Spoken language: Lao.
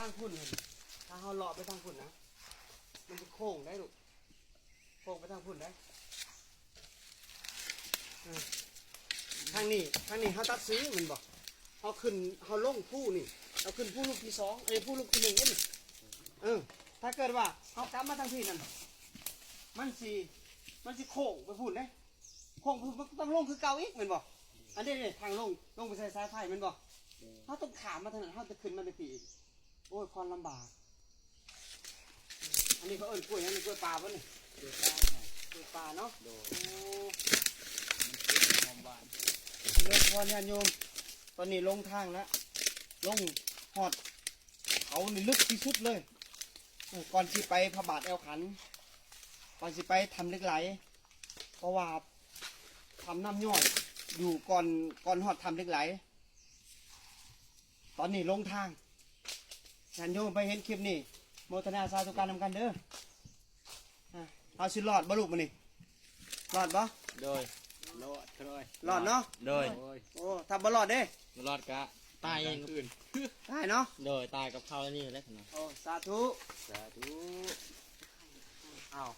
ທາງພຸ້ນຫັ້ນ ຖ້າເຮົາເລາະໄປທາງພຸ້ນນະ ມັນຊິໂຄ້ງໄດ໋ລູກ ໂຄ້ງໄປທາງພຸ້ນໄດ໋. ເອີ ທາງນີ້ ທາງນີ້ເຮົາຕັດຊື້ແມ່ນບໍ່? ເຮົາຂຶ້ນ ເຮົາລົງພູນີ້ ເຮົາຂຶ້ນພູລູກທີສອງ ເອີ ພູລູກທີໜຶ່ງນີ້. ເອີ ຖ້າເກີດວ່າເຮົາກັບມາທາງພີ້ນັ້ນ ມັນຊິ ມັນຊິໂຄ້ງໄປພຸ້ນເດ້ ໂຄ້ງໄປພຸ້ນ ມັນກໍຕ້ອງລົງຄືເກົ່າອີກແມ່ນບໍ່? ອັນນີ້ເດ້ທາງລົງ ລົງໄປໃສ່ສາຍໄຟແມ່ນບໍ່? ເຮົາຕ້ອງຂ້າມມາທາງນັ້ນ ເຮົາຈະຂຶ້ນມາທາງພີ້ອີກ. ໂອ້ຍ ຄວາມລຳບາກ. ອັນນີ້ເຂົາເອີ້ນກ້ວຍຫຍັງນີ້? ກ້ວຍປ່າບໍ່ນີ້? ກ້ວຍປ່າເນາະ. ໂດຍ. ໂອ້ ມັນເປັນຄວາມຫວານ. ເລີຍ ພໍ່ຍາດໂຍມ ຕອນນີ້ລົງທາງແລ້ວ ລົງຮອດເຂົານີ້ເລິກທີ່ສຸດເລີຍ. ເອີ ກ່ອນຊິໄປພະບາດແອວຂັນ ກ່ອນຊິໄປຖ້ຳເຫຼັກໄຫຼ ເພາະວ່າຖ້ຳນ້ຳຍ້ອຍຢູ່ກ່ອນ ກ່ອນຮອດຖ້ຳເຫຼັກໄຫຼ. ຕອນນີ້ລົງທາງ ຍາດໂຍມໃຜເຫັນຄລິບນີ້ ໂມທະນາສາທຸການນຳກັນເດີ. ອາ ເຮົາຊິລອດບໍ່ລູກມື້ນີ້? ລອດບໍ່? ໂດຍ ລອດ ລອດເນາະ. ໂດຍ. ໂອ້ ຖ້າບໍ່ລອດເດ້? ບໍ່ລອດກະຕາຍເອງຄືນ ຕາຍເນາະ. ໂດຍ ຕາຍກັບເຂົານີ້ແຫຼະ. ໂອ້ ສາທຸ ສາທຸ. ອ້າວ